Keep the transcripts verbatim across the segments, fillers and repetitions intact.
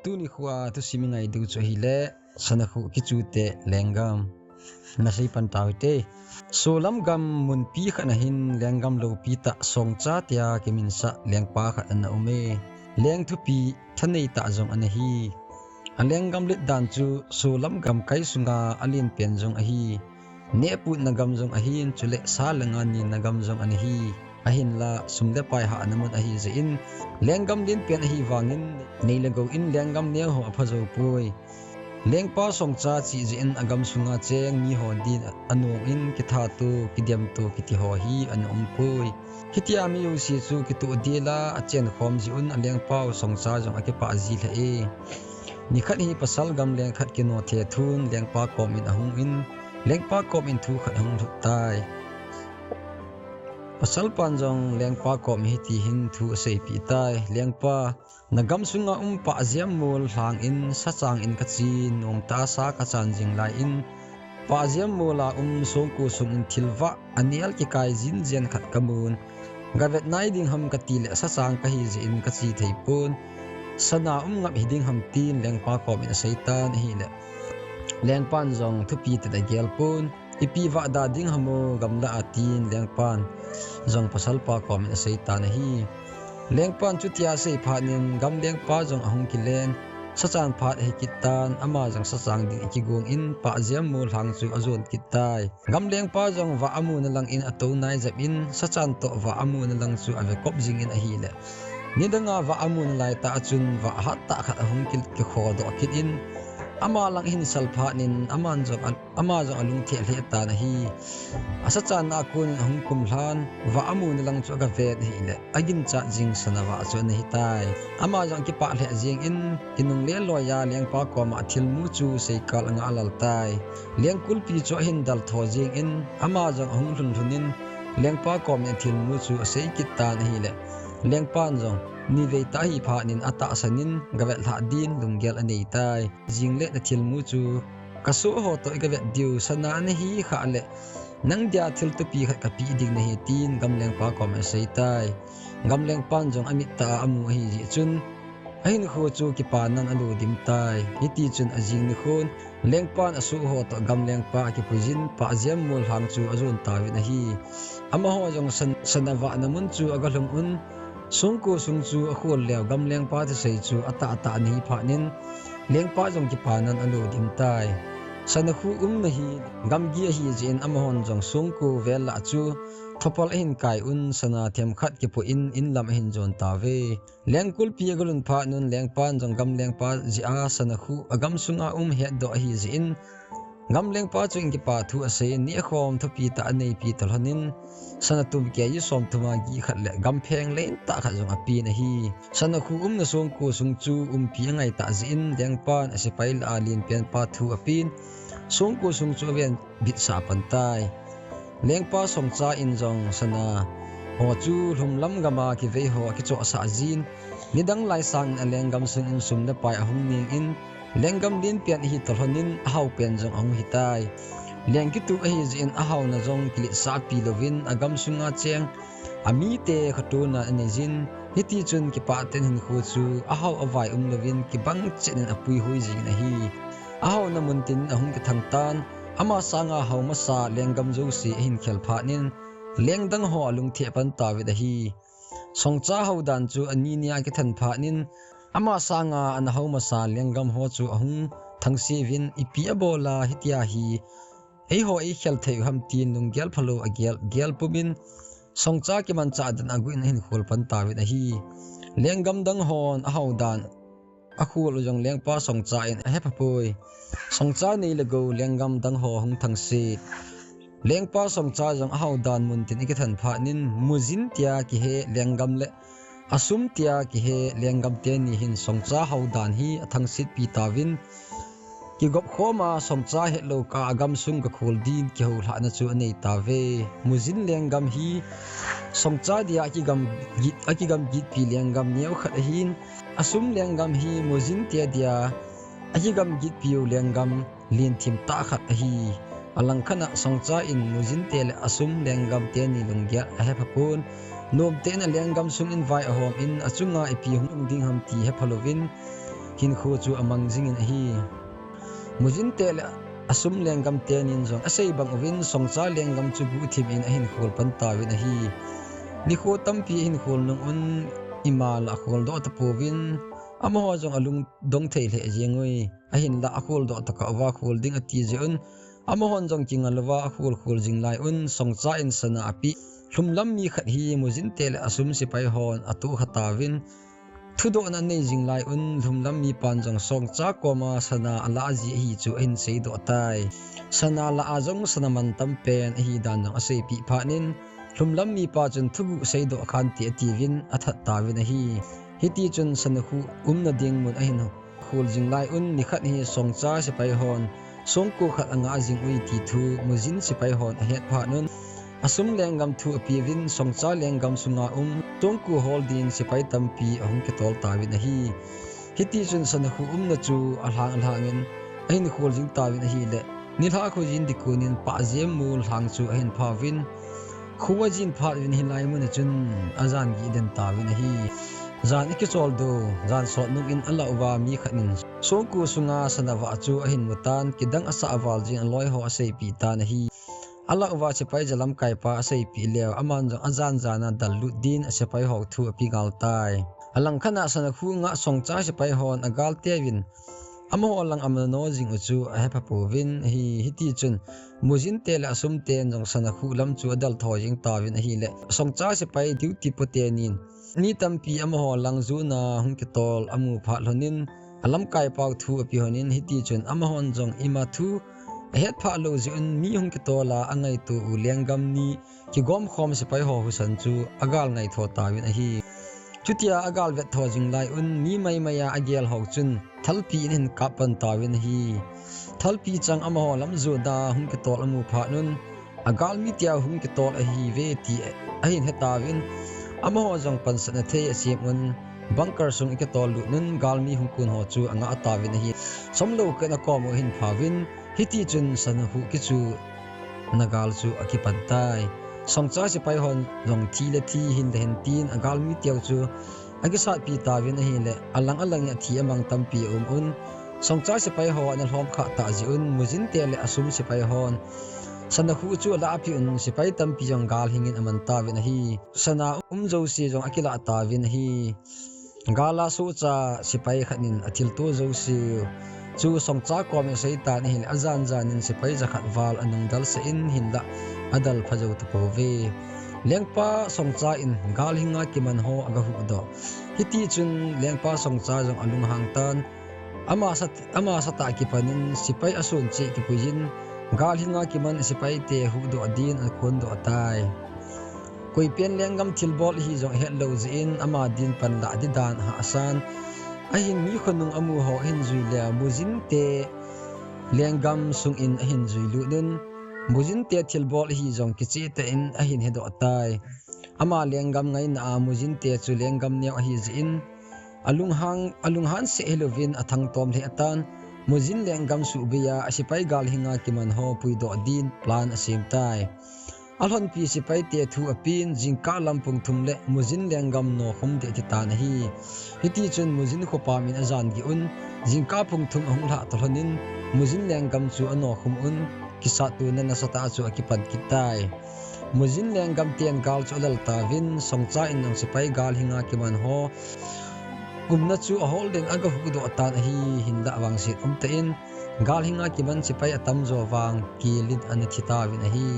Tuni khoa thusim i ngai diu chu ahile, Sanakhuh kichute lenggam. Nasei pan tau hite. Solam gam munpi khat na hin lenggam loupi tah Songcha tia kiminsah lengpa khat ana um e. Leng thupi thanei tah jong ana hi. A lenggam let dan chu Solam gamkai sunga alen pen jong ahi. Nehputna gam jong ahin, chule sa le nga nina gam jong ana hi. Ahinla, sum le pai hahna mun ahi jeh in, lenggam lenpen ahi vangin, nei le gou in lenggam neo ho apha jou poi. Lengpa Songcha chih jeh in agam sunga cheng mi ho din anung in kitha to, kidem to, kiti ho hi ana um poi. Hitia mi jouse chu kitoh dela achen khom jeh un a lengpau Songcha jong akipah ji lheh e. Nikhat hi pasal gamleng khat kino thethun lengpa kom in ahung in, lengpa kom in thu khat ahung lhut tai. Pasal pan jong lengpa kom hiti hin thu aseipeh tai. Lengpa, nagam sunga um Pahjiam mol lhang in sachang in kache, nomtah a sa kachan jing lai in, Pahjiam mol a um songko sung in thil vah anel kikai jinjen khat kamun. Gavet nai ding ham kati le sachang kahi jeh in kache thei pon. Sana um ngap hiding ham tin lengpa kom in asei tan ahile, lengpan jong thupi tah a agel pon. Ipi vah da ding ham o gamlah a tin lengpan jong pasalpa kom in asei tan ahi. Lengpan chutia asei phat in gamlengpa jong ahung kilen. Sachan phat ahi kit tan, ama jong sachang ding akigong in Pahjiam mol lhang chu ajon kit tai. Gamlengpa jong vah amuna lang in atou nai jep in, sachan toh vah amuna lang chu ave kop jing in ahile, nidang a vah amuna lai tah a chun vah hat tah khat ahung ki, kikhodoh kit in, ama lang ahin sal phat in, aman jong a, ama jong alungthim lheh tan ahi. Asachan a kon in ahung kum lhan, vah amuna lang chu agaven ahile, aginchat jing sana vah chu ana hitai. Ama jong akipah lheh jeng in, kinungle loi a lengpa kom a thilmu chu seikal angah lal tai. Lengkulpi chu ahin dal tho jeng in, ama jong ahung lhun lhun in, lengpa kom in thilmu chu asei kit tan ahile, lengpan jong nivei tah ahi phat in atahsan in gavet lhah din lunggel anei tai. Jing le nathilmu chu kasoh ho toh igavet diu, sana nahi khah le, nang dia thil thupi khat kapeh ding nahi, tin gamlengpa kom in asei tai. Gamlengpan jong amit tah a amu ahi jeh chun, ahinkho chu kipanan alo dim tai. Hiti chun ajing nikhon, lengpan asoh ho toh gamlengpa akipuijin, Pahjiam mol lhang chu ajon tauvin ahi. Amaho jong san, sana vahna mun chu agalhung un, songko sung chu akhol leu gamlengpa thusei chu atah tah ana hi phat in, lengpa jong kipanan alo dim tai. Sanakhuh umna hi gamgi ahi jeh in amahon jong songko vel lah chu thopal ahin kai un, sana themkhat kipoh in, in lam ahin jon tauve. Lengkulpi agalhun phat un lengpan jong gamlengpa jeh a Sanakhuh agam sunga um hetdoh ahi jeh in, gamlengpa chun kipa thu asei in, nehkhom thupi tah aneipi talhon in, sana tum kg somthum a gih khat le gampheng len tah khat jong apen ahi. Sanakhuh umna songko sung chu umpi angai tah jeh in, lengpan asepai lah a lenpenpa thu apen, songko sung chu aven bitsah pan tai. Lengpa Songcha in jong sana ho chu lhumlam gam a kivei ho akichohsah jin, nidang lai sangin alenggam sung in sum le pai ahung neng in, lenggam lenpen ahi talhon in ahao pen jong ahung hitai. Leng kituh ahi jeh in ahaona jong kiletsahpi louvin agam sunga cheng amite khatona anei jin, hiti chun kipah tah in hinkho chu ahao avai um louvin kibang chet in apuihoi jing in ahi. Ahaona mun tin ahung kithang tan, ama sanga hao masa lenggam jouse ahin khel phat in, leng dang ho alungthim pan tauvin ahi. Songcha hao dan chu ani nia kithan phat in, ama sanga ana hao masa lenggam ho chu ahung thangse uvin, ipi abol a hitia hi eiho eikhel thei u ham tin lunggel phalou agel, gel pum in, Songcha kimanchah dan aguh in ahin khol pan tauvin ahi. Lenggam dang hon ahao dan akhol u jong lengpa Songcha in ahepha poi. Songcha nei le gou lenggam dang ho hung thangse. Lengpa Songcha jong ahao dan mun tin akithan phat in, Mujin tia kihe lenggam le Asum tia kihe lenggam teni hin Songcha hao dan hi athangsetpi tauvin, kigop khom a Songcha hetlou kah a gamsung gakhol din kihoulhahna chu anei tauve. Mujin lenggam hi Songcha dia akigam git, akigam gitpi lenggam neo khat ahin, Asum lenggam hi Mujin te dia akigam gitpiu lenggam lenthim tah khat ahi. Alangkhat a Songcha in Mujin te le Asum lenggam teni lunggel ahepha pon. Nomtah in alenggam sung in vai ahom in achunga ipi hung um ding ham ti hepha louvin, hinkho chu amang jingin ahi. Mujin te le Asum lenggam tenin jong asei bang uvin Songcha lenggam chu guhthim in ahin khol pan tauvin ahi. Nikho tampi ahin khol nung un ima la akhol doh tapouvin amaho jong alungdong thei lheh jeng ui. Ahinlah akhol doh tokah uva khol ding ati jeh un amahon jong kingal uva akhol khol jing lai un Songcha in sana apeh lhumlam mi khat hi Mujin te le Asum sepai hon atoh kha tauvin, thudohna anei jing lai un lhumlam mipan jong Songcha koma sana alah ji ahi chu ahin seidoh tai. Sana lah a jong sana mantam pen ahi dan jong aseipeh phat in lhumlam mipa chun thuguh seidoh khante atiuvin athat tauvin ahi. Hitichun sana khuh umna ding mun ahin khol jing lai un nikhat hi Songcha sepai hon songko khat angah jing ui ti thu Mujin sepai hon ahet phat un Asum lenggam thu apeuvin Songcha lenggam sunga um songko hol din sepai tampi ahung kitol tauvin ahi. Hitichun sana khuh umna chu alhang alhangin ahin khol jing tauvin ahile nilhah kho jin ding konin pahjem mol lhang chu ahin phauvin, kho ajin phat uvin hilai muna chun ajan gih den tauvin ahi. Jan akichol doh, jan sot nung in alah uva mi khat in songko sunga sana vah chu ahin mutan, kidang asah val jin aloi ho aseipeh tan ahi. Alah uva sepai jalamkaipa aseipeh leu aman jong ajan jan a dallut din asepai ho thu ape ngal tai. Alangkhat a sana khuh ngah Songcha sepai hon agal teuvin amaho lang amano jing u chu ahepha pouvin ahi. Hitichun Mujin te le Asum ten jong sana khuh lam chu adal tho jing tauvin ahile Songcha sepai duty pu tenin mi tampi amaho lang jona hung kitol amu phat lhonin alamkaipau thu ape lhonin hitichun amahon jong ima thu ahet phat lou jeh un mi hung kitol a angaito u lenggam ni kigomkhom sepai ho husa chu agal ngaitho tauvin ahi. Chutia agal vettho jing lai un mi maimai a agel ho chun thalpi in ahin kap pan tauvin ahi. Thalpi chang amaho lam jona hung kitol amu phat un agalmi tia hung kitol ahiuve ti ahin hetauvin amaho jong pansatna thei asem un bunker sung akitol lut un galmi hung kon ho chu angah tauvin ahi. Somlou khat in akom u ahin phauvin hitichun sana khuh kichuhna gal chu akipan tai. Songcha sepai hon jong thi le thi hin le hin tin agalmi teu chu akisatpi tauvin ahile alang alang in athi amang tampi aum un Songcha sepai ho ana lhom khah tah jeh un Mujin te le Asum sepai hon sana khuh chu alah peh un sepai tampi jong gal hingin aman tauvin ahi. Sana um jouse jong akilah tauvin ahi. Gal a sohcha sepai khat in athilto jouse chu Songcha kom in aseitan ahile ajan jan in sepai jakhat val anung dalsah in hinlah adal pha jou tapouve. Lengpa Songcha in gal hinga kiman ho agahuhdoh. Hitichun lengpa Songcha jong alunghang tan ama sat, ama satah kipan in sepai ason cheh kipuiyin gal hinga kiman sepaite huhdoh din akondoh tai. Koipen lenggam thilbol ahi jong ahetlou jeh in ama din panlah ding dan ahahsan. Ahin mi khonung amu ho ahin jui le Mujin te lenggam sung in ahin jui lut un Mujin te thilbol ahi jong kicheh tah in ahin hedoh tai. Ama lenggam ngaina a Mujin te chu lenggam neo ahi jeh in alunghang, alunghan seh hilouvin athangtom lheh tan. Mujin lenggam suhbei a asepai gal hinga kiman ho puidoh din plan asem tai. Alhonpi sepaite thu apen jingkah lam pung thum le Mujin lenggam nokhum ding akitan ahi. Hitichun Mujin khopam in ajan gih un jingkah pung thum ahung lhah talhon in Mujin lenggam chu anokhum un kisatona nasatah a chu akipan kit tai. Mujin lenggam ten gal chu alal tauvin Songcha in jong sepai gal hinga kiman ho umna chu ahol den agahuhdoh tan ahi. Hinlah vangset umtah in gal hinga kiman sepai atamjo vang kilin ana thi tauvin ahi.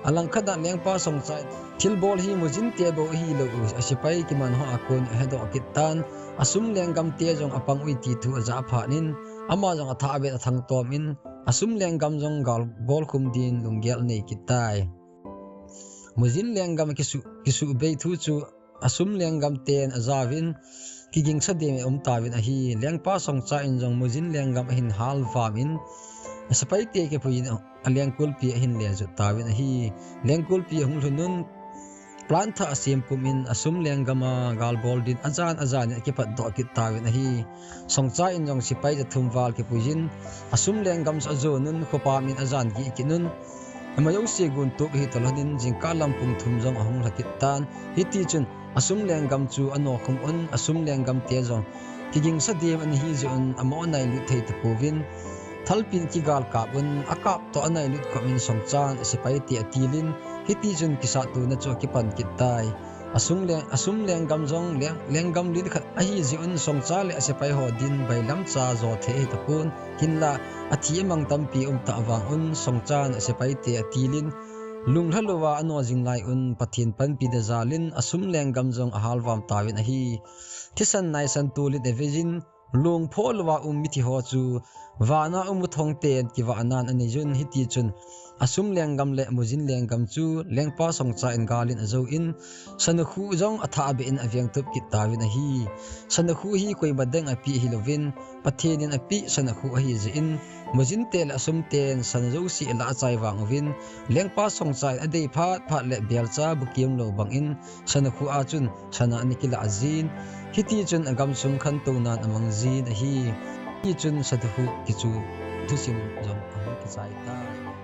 Alangkhat a lengpa Songcha in thilbol hi Mujin te bou ahilou u asepai kiman ho a kon ahedoh kit tan Asum lenggam te jong apang ui ti thu ajah phat in ama jong athah vet athangtom in Asum lenggam jong gal bolkhum din lunggel anei kit tai. Mujin lenggam kisuh, kisuhbei thu chu Asum lenggam ten ajauvin kigingsa dem in aum tauvin ahi. Lengpa Songcha in jong Mujin lenggam ahin halvam in asepaite kipuiyin alengkulpi ahin lejut tauvin ahi. Lengkulpi ahung lhun un plan thah asem pum in Asum lenggam a gal bol din ajan ajan in akipatdoh kit tauvin ahi. Songcha in jong sepai jathum val kipuiyin Asum lenggam chu ajon un khopam in ajan gih kit un amajouse guntup ahi talhon in jingkah lam pung thum jong ahung lha kit tan. Hitichun Asum lenggam chu anokhum un Asum lenggam te jong Kigingsa dem ana hi jeh un amo anailut thei tapouvin, thalpin kigal kap un, akap toh anailut khop in Songchan asepaite atilin, hiti chun kisat tona chu akipan kit tai. Asum leng, asum lenggam jong leng, lenggam lin khat ahi jeh un Songcha le asepai ho din bailam cha jo thei ahi tapon, hinla athi amang tampi um tah vang un Songchan asepaite atilin, lunglha louva ano jing lai un Pathen panpina jalin asum lenggam jong ahalvam tauvin ahi. Thisan naisan tolin avejin, lungpho louva um mithi ho chu vana um u thong ten kivahnan anei jun, hiti chun asum lenggam le mujin lenggam chu lengpa Songcha in galin ajouvin, sanakhu jong athah beh in aveng tup kit tauvin ahi. Sanakhu hi koima dang apeh hilouvin, Pathen in apeh sanakhu ahi jeh in, mujin te le asum ten sana jouse alah achai vang uvin, lengpa Songcha in adei phat phat le belcha bukim lou bangin, sanakhu a chun sana ana kilah jin, hiti chun agamsung khantouna amang jin ahi. Hiti chun sanakhu kichu thusim jong ahung kichai tai.